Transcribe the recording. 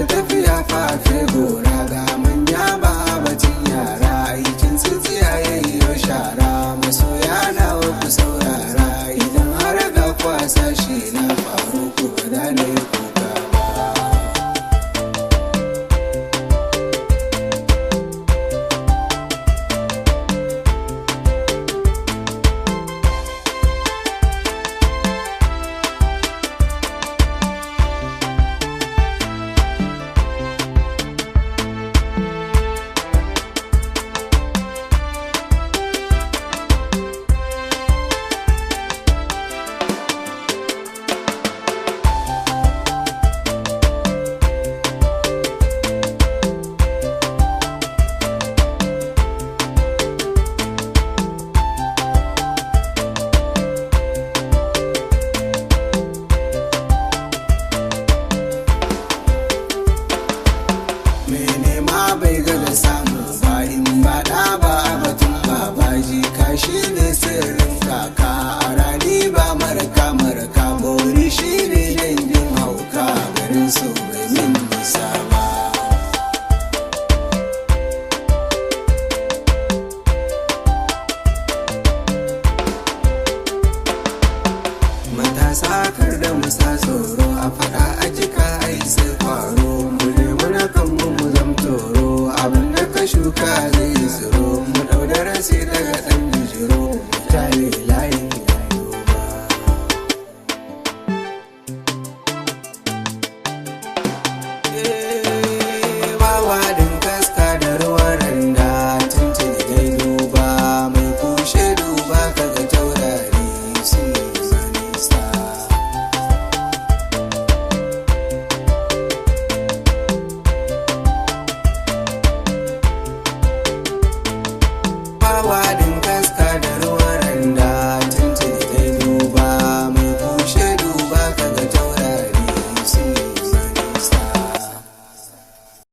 Tafiya fafe gora ga manya ba batun yara, aikin tsintsiya yayyo shara, masoya na ku saurara, idan har ga kwasa shi na faru ku ba da na yi kuka ba. Mai nema bai gaza samu ba, in ba ɗa ba a batun babaji ka shi ne sirrin kaka, a rani ba marka marka, bori shi ne dangin hauka, garin su bai min nisa ba. Matasa kar da mu sa tsoro a faɗa a jika ai sai kwaro, mu nemi na kanmu mu zam toro, abin da ka shuka zai yi tsiro, mu ɗau darasi daga ɗan bijiro, mu tare layin rayuwa. Bawadin kaska da ruwan randa, tuntuni dai duba mai kushe, duba kaga taurari sun yi nisa. Bawa